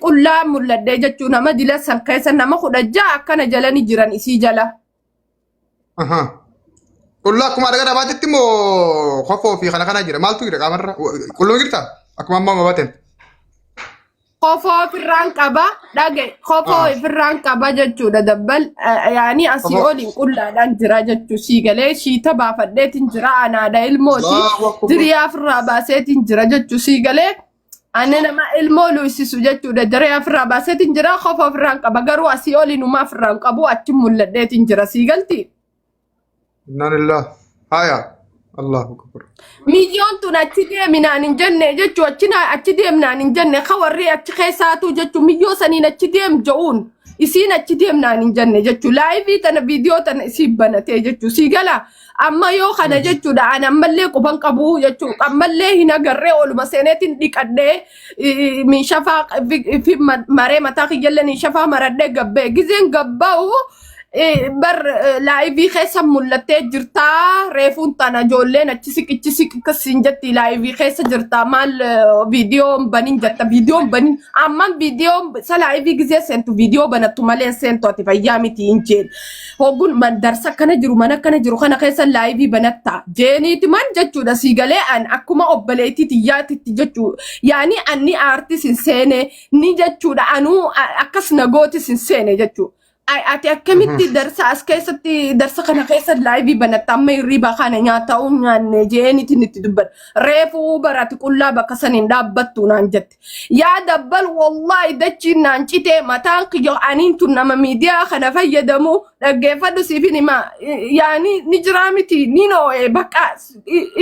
Qullaa mul'adhee jechuu nama dila san keessa nama 16 akkana jala ni jiran isii jala. Ahaa. Qullaa akkuma dhagaa dhabaatitti moo kofoo fi kana kana jira maaltu jira qaamarra? Qulloo jirta? Akkuma amma amma bateen. Kofoo ofirraan qaba dhage kofoo ofirraan qaba jechuudha dabbal yaani asii Kofoo. oliin qullaadhaan jira jechuu sii galee shiita baafadheetiin jira anaadha ilmooti Allahu akbar. diriyaa ofirraa baaseetiin jira jechuu sii galee ani nama ilmoo luusisu jechuudha diriyaa ofirraa baaseetiin jira kofoo ofirraan qaba garuu asii oliin umaa ofirraan qabu achi mul'adheetiin jira sii galti. Inna lillah. Haya. Allahu akbar. Miyyoon tun achi deeminaan hin jenne jechuu achi achi deemnaan hin jenne ka warri achi keessaatu jechuu miyyoo saniin achi deem je'uun isiin achi deemnaan hin jenne jechuu laayivii tana viidiyoo tana isii banatee jechuu sii gala amma yoo kana jechuudha ani ammallee quban qabu jechuu ammallee hin agarree oluma seeneetiin dhiqadhee miishafaa fi maree mataa kiyyallee miishafaa maradhee gabbee gizeen gabba'u Bar laayivii keessa mul'attee jirtaa reefuun tana ijoolleen achi siqichi siqi siin jetti laayivii keessa jirtaa maal viidiyoon banin jetta viidiyoon banin amman viidiyoon isa laayivii gizee seentu viidiyoo banattu malee seentu ati fayyaa miti hin jeen hoggun man darsa akkana jiru mana akkana jiru kana keessa laayivii banatta jeeniiti man jechuudha sii galee an akkuma obboleettii tiyyaatitti jechuu yaani anni aartis hin seene ni jechuudha anuu akkas nagootis hin seene jechuu. Ay, ati akkamitti darsa as keessatti darsa kana keessa laayivii banatta amma hirriba kana nyaata nyaanne jeeniitiin itti dubbadha. Reefuu barati qullaa bakka san hin dhaabbattu naan jette. Yaa dabbal wallaahi dachiin naan citee mataan kiyya aniin tun nama miidiyaa kana fayyadamu dhaggeeffadhu siifin hima. Yaani ni jiraa miti ni noo'e bakka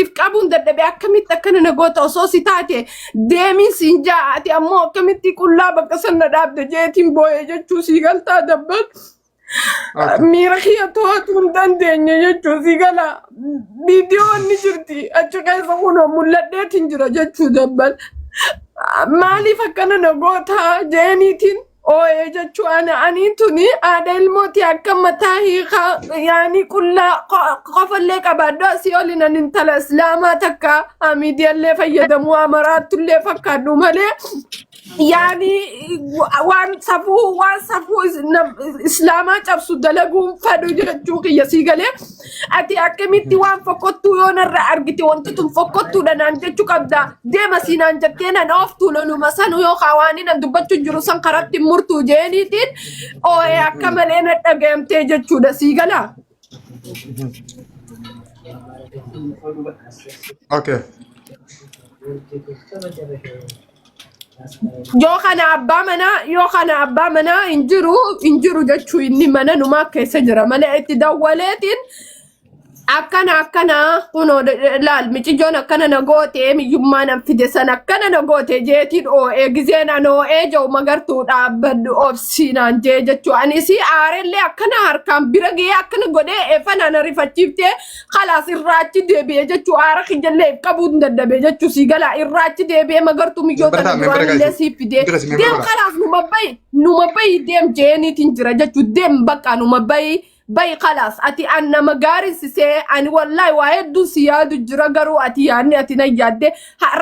if qabuun dadhabe akkamitti akkana na goota osoo si taate deemiin siin jaa ati ammoo akkamitti qullaa bakka san na dhaabde jeetiin boo'ee jechuu sii galtaa dabbal miira kiyya to'atuu hin dandeenye jechuu sii gala viidiyoon ni jirti achi keessa kunoo mul'adheetiin jira jechuu dabbal maaliif akkana na gootaa jeeniitiin Ooyee jechuu ana anii tuni haadha ilmooti akka mataa hiikaa yaanii qullaa qofallee qabaadhu asii oliin ani intala islaamaa takka miidiyallee fayyadamuu amaraatullee fakkaadhu malee yaanii waan safuu waan safuu islaamaa cabsu dalaguun fedhu jechuu kiyya sii galee Ati akkamitti waan fokkottuu yoo narra argite wanti tun fokkottuudha naan jechuu qabda. Deema sii naan jettee nan ooftuu loluma sanu yookaan waan nan dubbachuu jiru san karatti hin murtuu jeeniitiin oo'ee akka malee na dhagayamtee jechuudha sii galaa. Okay. Yoo kana abbaa manaa yoo kana abbaa manaa hin jiru hin jiru jechuu inni mana numaa keessa jira malee itti dawwaleetiin akkana akkana kunoo laal miciyyoon akkana na goote miyyummaa nan fide san akkana na goote jeetiin oo'ee gizeen an oo'ee jiru magartuu dhaabbadhu obsii naan jee jechuu ani isii aarellee akkana harkaan bira ga'ee akkana godhee efanaan ariifachiiftee Kalaas irraa achi deebi'e jechuu aara kiyyallee if qabuu hin dadhabee jechuu sii galaa irraa achi deebi'ee magartuu miyyoo Member tana ta'a, member duraan illee guys. siif fidee Hundira si member deem godha. kalaas numa bayi numa bayi deem jeeniitiin jira jechuu deem bakka numa bayi bayi kalaas ati an nama gaarii si see ani wallaahi waa hedduun si yaadu jira garuu ati yaadni ati na yaadde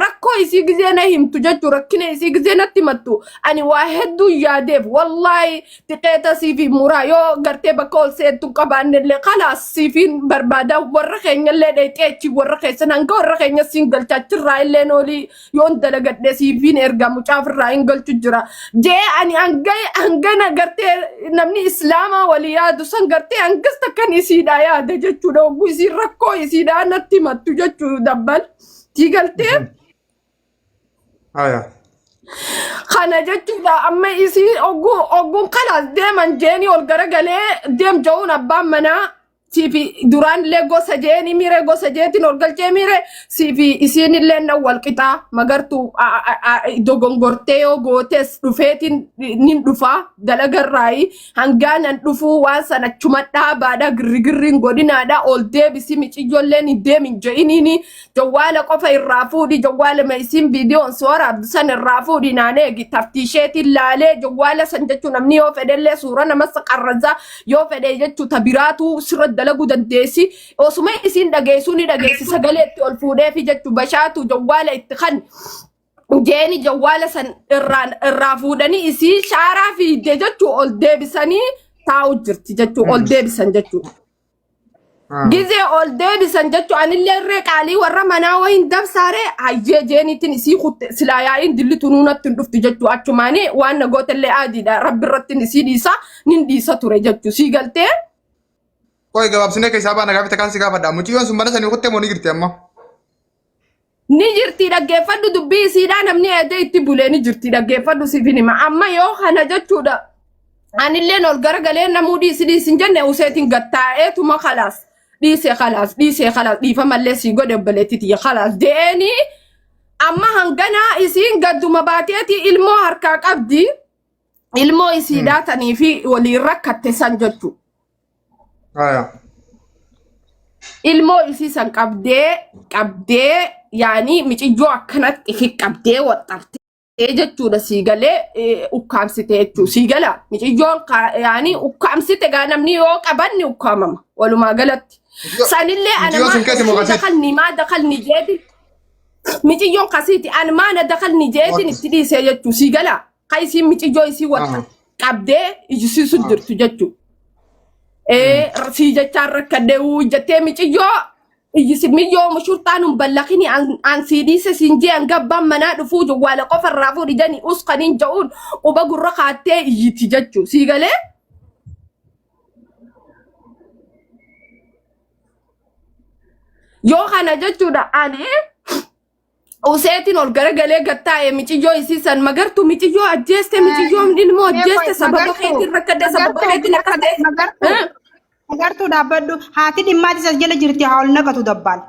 rakkoo isii gizee na himtu jechuu rakkina isii gizee natti himattu ani waa hedduu yaadeef wallaahi Tikeeta siifi muraa yoo gartee bakka ol seentu hin qabaannellee kalaas siifiin barbaada warra keenyallee dhayxee achi warra keessan hanga warra keenya siin galcha achirraa illee noolii yoon dalagadhe siifiin erga mucaafirraa hin galchu jira jee ani hanga hangana gartee namni islaamaa walii yaadu san gartee hangas takkan isiidhaa yaada jechuudha hogguu isiin rakkoo isiidhaa natti himattu jechuu dabbal sii galtee. Haya. Kana jechuudha amma isii oguu oguun kalaas deeman jeeni ol garagalee deem ja'uun abbaan manaa siifi duraan illee gosa jeeni miiree gosa jeetiin ol galchee miiree siifi isiin illee na wal qixaa magartuu dogongortee yoo gootes dhufeetiin nin dhufaa dalagarraayi hangaa nan dhufuu waan sana achuma dhaabaadha girrigirriin godhinaadha ol deebisi miciyyoolleen hin deemin je'iniini Jawwaala qofa irraa fuudhi jawwaala ma isiin viidiyoon si waraabdu san irraa fuudhi naan eegi taftiisheetiin laalee jawwaala san jechuun namni yoo fedhellee suura nama qarraza yoo fedhe jechuu ta biraatu sirra dalaguu dandeessi osuma isiin dhageessuu ni dhageessi sagalee itti ol fuudheefi jechuu bashaatu jawwaala itti kan. Jeeni jawwaala san irraan irraa fuudhanii isii shaaraa fiidde jechuu ol deebisanii taa'u jirti jechuu ol deebisan jechuu. Gizee ol deebisan jechuu anillee irree qaalii warra manaa wayin dabsaaree hayyee jeeniitiin isii kutte silaa yaa'iin dilli tunuu natti hin dhuftu jechuu achumaanii waan na gootellee aadiidha rabbi irratti isii dhiisa nin dhiisa ture jechuu sii galtee. Qoy gabaabsinee keessaa baana gaaffii takkaan si gaafadha. Mucayyoon sun mana sanii kuttee moo ni jirti amma? Ni jirti dhaggeeffadhu dubbii isiidhaa namni eedee itti bulee ni jirti dhaggeeffadhu siif hin hima. Amma yoo kana jechuudha anilleen ol garagalee namuu dhiisi dhiisi hin jenne useetiin gattaa'eetuma kalaas dhiisee kalaas dhiisee kalaas dhiifamallee sii godhe obboleettii tiyya kalaas je'eenii amma hanganaa isiin gadduma baateeti ilmoo harkaa qabdi ilmoo isiidhaa tanii fi waliin rakkatte san jechuudha. Haya. Ilmoo isii san qabdee qabdee yaanii miciyyoo akkanatti fi qabdee waxxartee jechuudha sii galee ukkaamsite jechuudha sii gala miciyyoon yaanii ukkaamsite gaa namni yoo qaban ni ukkaamama walumaa galatti. Sanillee Miciyyoon sun keeti moo kasiiti? dakalni maa dakalni jeeti miciyyoon kasiiti an maa na dakalni jeetin itti dhiisee jechuudha sii gala ka isiin miciyyoo isii waxxa qabdee ijisiisu jirtu jechuudha. Sii jechaan rakkadhee uu jettee miciyyoo iyyisi miyyoo mushurtaan hin ballakini an sii dhiise siin jee an gabbaan manaa dhufuu jawwaala qofa irraa fuudhi jani us kaniin ja'uun quba gurra kaattee iyyiti jechuu sii galee. Yoo kana jechuudha ani useetiin ol garagalee gattaa'e miciyyoo isii san magartuu miciyyoo ajjeeste miciyyoon ilmoo ajjeeste sababa keetiin rakkadhe sababa keetiin akkas ta'e. Magartuu magartuu dhaabbadhu haati dhimmaatis as jala jirti haa ol naqatu dabbaal.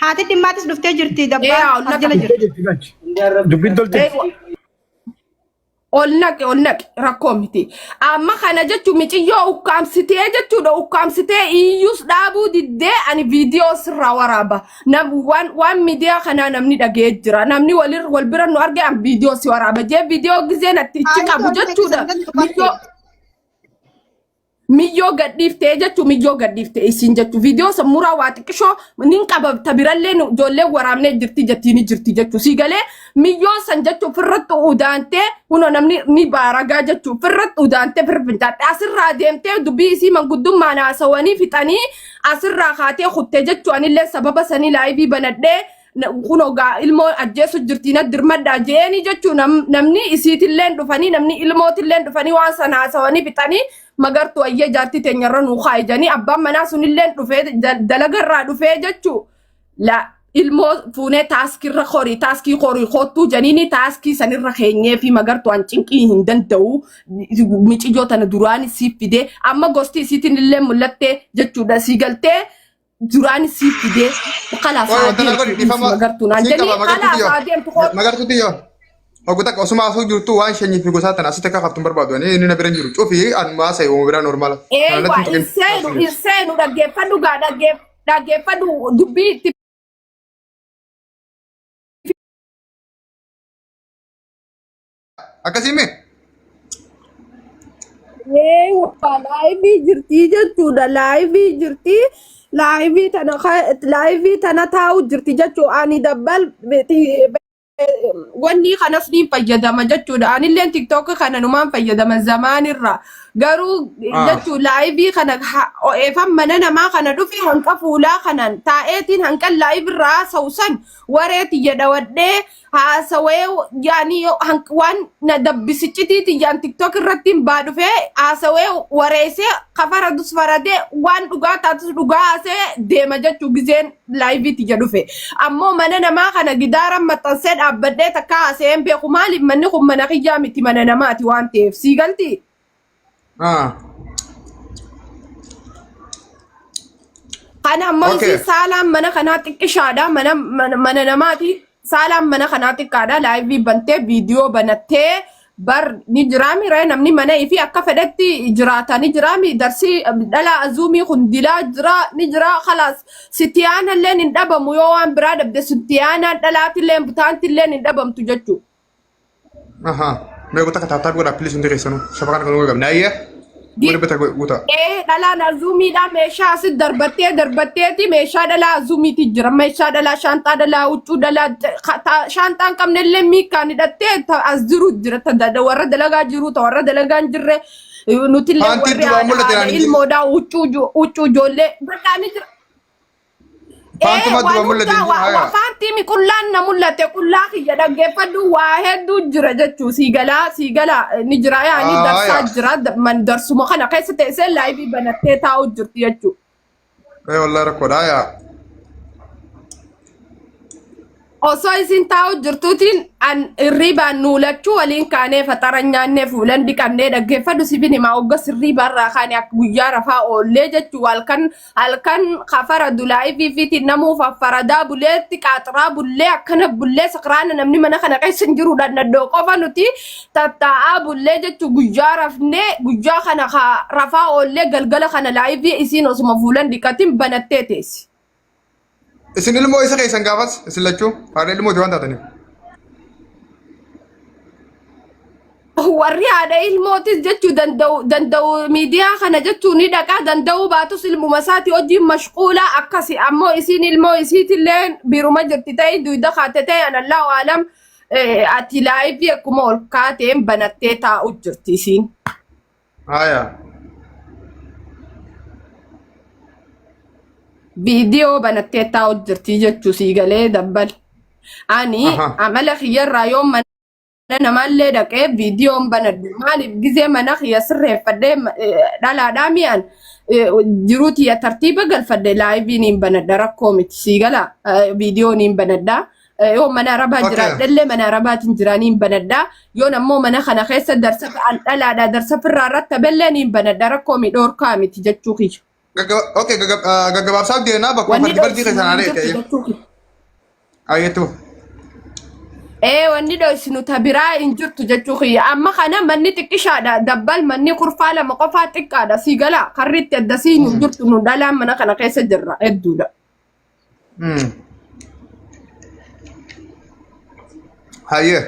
Haati dhimmaatis dhuftee jirti Ee dabbaal haa ol as jala naqatu. jirti. Dubbiin tolte. Ol naqe ol naqe rakkoo miti. Amma kana jechuun miciyyoo ukkaamsitee jechuudha ukkaamsitee iyyuus dhaabuu diddee ani viidiyoo sirraa waraaba. Nam waan waan miidiyaa kanaa namni dhaga'ee jira. Namni walir wal bira nu arge an viidiyoo si waraaba. Jee viidiyoo gizeen atti ichi Haati qabu ol naqe jechuudha. san gadi Miyyoo miyyoo gadhiiftee jechuu miyyoo gadhiifte isiin jechuu viidiyoo san muraa waa xiqqishoo nin qaba ta birallee nu ijoollee waraabnee jirti jettii ni jirti jechuu sii galee miyyoo san jechuu ofirratti udaantee kunoo namni ni baaragaa jechuu ofirratti udaantee firra fincaadhe asirraa deemtee dubbii isii manguddummaan haasawanii fixanii asirraa kaatee kuttee jechuu anillee sababa sanii laayivii banadhee kunoo gaa ilmoo ajjeesu jirti na dirmadhaa jeeni jechuu namni isiitilleen dhufanii namni ilmootilleen dhufanii waan sana haasawanii fixanii magartuu ayyee jaartii teenyarra nuu kaa'i jedhanii abbaan manaa sunilleen dhufee dalagarraa dhufee jechuu la ilmoo fuunee taaskirra horii taaskii horii kottuu janiini taaskii sanirra keenyee fi magartuu an cinqii hin danda'u miciyyoo tana duraan siif fidee amma gosti isiitiin illee mul'attee jechuudha sii galtee duraan siif fidee kalaas Qoy haa wanta na deemtu godhi dhiisi dhiifama magartuu naan siin jedhii qaba magartuu kalaas tiyyoo. haa deemtu koo Magartuu tiyyoo. Oggu takka osuma asuu jirtu waan shanyii fi gosaa tana asitti akka haftu hin barbaadu. Ani inni na bira hin jiru. Cufi an maasa yoo biraa normaala. Kana Eewa natti hin hin tuqin. seenu hin seenu dhaggeeffadhu gaa dhaggeeffadhu dubbii itti Akkasii mee? Eewa laayivii jirtii jechuudha laayivii jirtii laayivii tana laayivii tana taa'u jirti jechuu ani dabbal wanni kanas ni fayyadama jechuudha. Anilleen TikTok kana numaan fayyadama zamaanirra. Garuu jechuu laayivii kana ho'eefan mana namaa kana dhufe hanqa fuulaa kanan taa'eetiin hanqan laayivirra haasa'u san waree tiyya dhawadhee haasawee yaani waan na dabbisiccitii tiyyaan TikTok irratti hin baa dhufee haasawee wareessee kafaradus faradee waan dhugaa taatus dhugaa haasee deema jechuu gizeen laayivii tiyya dhufe. Ammoo mana namaa kana gidaara maxxansee dhaabbadhee takka haasa'ee hin beeku maaliif manni kun mana kiyyaa miti mana namaati waan ta'eef sii galtii? Kana ammoo Okay. isii saalaan mana kanaa xiqqishaadha mana mana mana namaati saalaan mana kanaa xiqqaadha laayivii bantee viidiyoo banattee bar ni jiraami ree namni mana ifii akka fedhetti jiraata ni jiraami darsii dhala azuumii kun dilaa jira ni jira khalaas sitiyaanalleen hin dhabamu yoo waan biraa dhabde sitiyaanaan dhalaatilleen butaantilleen hin dhabamtu jechuudha. Aha. Mee goota taaptaap godhaa please hundi keessanuu. Shafa kana kan qabna. Ayyee. Wani bata guutaa. Ee, dhalaan azuumiidha. Meeshaa asit darbattee darbatteeti, meeshaa dhalaa azuumiiti jira. Meeshaa dhalaa, shaanxaa dhalaa, huccuu dhalaa, shaanxaa hin qabnellee miikaan hidhattee as jiru jira. Ta warra dalagaa jiru, ta warra dalagaa hin jirre, nutillee Paantiin warri duraan haadha mul'ate haadha naan hin jiru. ilmoodhaa, huccuu ijoollee bakka ni jira. Ee, Paantuma waan duraan mul'ate hundaa hin jiru waa haaya. faantii qullaan na mul'ate, qullaa kiyya dhaggeeffadhu, waa hedduu jira jechuu sii galaa ni jira, yaani darsaa jira, man darsuma kana keessa teessee live banattee taa'u jirti jechuu. Ee, wallahi rakkoodha haaya. Osoo isin taa'u jirtuutiin an hirriibaan nuulachuu waliin kaanee faxara nyaannee fuulan dhiqannee, dhaggeeffadhu, sifin himaa, hoggas hirriibaarraa kaane akka guyyaa rafaa oollee jechuu, halkan halkan kafara dulaayii fiifiitiin namuuf affaradaa buleetti qaaxiraa bullee akkana bullee sakraana, namni mana kana keessa hin jiru, dhannadhoo qofa nuti tattaa'aa bullee jechuu. Guyyaa rafnee guyyaa kana rafaa oollee galgala kana live isiin osuma fuulan dhiqatin banattee teessi. Isin ilmoo isa keessan gaafas isin lachuu haadha ilmooti waan taataniif. Warri haadha ilmootis jechuu danda'u miidiyaa kana jechuu ni dhaqaa, danda'uu baatus ilmuma isaati hojiin mashquulaa akkasi. Ammoo isiin ilmoo isiitillee biruma jirti ta'e, duyda kaate ta'e, an allahu alam. Ati live akkuma ol kaateen banattee taa'u jirti isiin. Haaya. Viidiyoo banattee taa'u jirti jechuu, sii galee dabbal. Ani amala kiyyarraa yoo mana namallee dhaqee viidiyoon banadhu, maaliif gizee mana kiyya sirreeffadhee dhalaadhaa mi'an jiruu tiyya tartiiba galfadhe live niin banadha, rakkoo miti, sii gala, viidiyoo niin banadha. Yoo mana arabaa jiraadhellee mana arabaatiin jiraaniin banadha. Yoon ammoo mana kana keessa darsa an dhalaadha darsa firraa irratti tabellee niin banadha, rakkoo mi dhoorkaa miti jechuu kiyya. Okay, gaggabaabsaaf deemnaa bakkuma Wanni fardi fardii dhoksinu keessaan hin haadha jirtu ta'e. jechuu kiyya. Ayyetu. Ee, wanni dhoksinu ta biraa hin jirtu jechuu kiyya. Amma kana manni xiqqishaadha. Dabbal manni kurfaa lama qofaa xiqqaadha. Sii gala karri itti addasii hin jirtu, nu dhalaan mana kana keessa jirra hedduudha. Hayyee.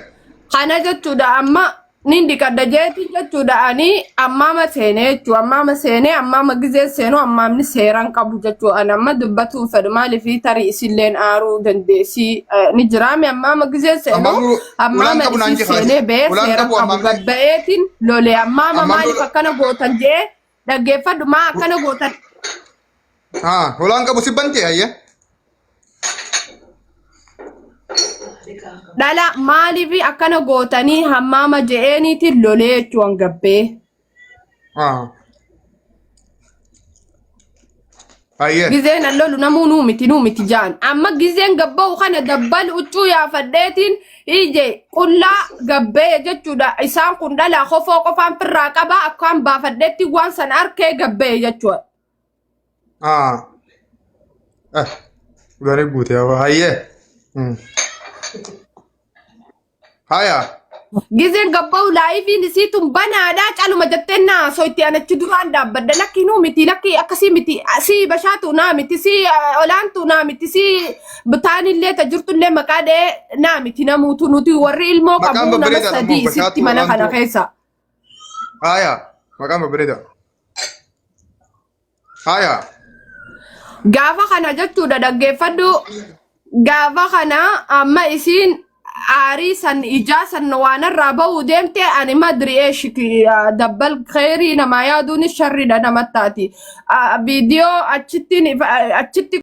Kana jechuudha, amma nin dhiqadha jeeti jechuudha. Ani ammaama seenee jechuu, ammaama seenee, ammaama gizee seenuu, ammaamni seeraan qabu jechuu. Ani amma dubbatuun fedhu, maaliif tarii isilleen aaruu dandeessi ni jiraami. Ammaama gizee seenuu Ammaamni ulaan ammaama qabu naan isii jefaati. seenee ba'ee Ulaan seera qabu qabu ammaamni. gabba'eetiin lole ammaama Ammaamni maaliif akkana gootan jee, dhaggeeffadhu, maa akkana gootan. Haa, ulaan qabu si bante, hayyee. Dhala maaliif akkana gootanii hammaama je'eeniitiin lolee jechuun gabbee. Haa. Hayyee. Gizeen an lolu namuu nuu miti, nuu miti jaan. Amma gizeen gabba'u kana dabbal huccuu yaafadheetiin ije qullaa gabbee jechuudha. Isaan kun dhala kofoo qofaan firraa qaba, akkaan baafadheetti waan san arkee gabbee jechuudha. Haa. Eh. Ulaan guute hayyee. Haya. Gizeen gabba'u liveiin isii tun banaadhaa, caluma jettee naa soitti an achi duraan dhaabbadde, lakki nuu miti, lakki akkasii miti, sii bashaatu naa miti, sii olaantu naa miti, sii bitaanillee ta jirtullee maqaa dhee naa miti, namuutu nuti warri ilmoo Maqaan qabu nama babbareedaadha immoo sadii isitti bashaatu mana kana olaantuu. keessa. Haya. Maqaan babbareeda. Haya. Gaafa kana jechuudha, dhaggeeffadhu, gaafa kana amma isiin aarii san ijaa san waan irraa ba'uu deemte, ani madri eeshiti dabbal, kheyrii namaa yaaduunis sharriidha namattaati. Viidiyoo achitti achitti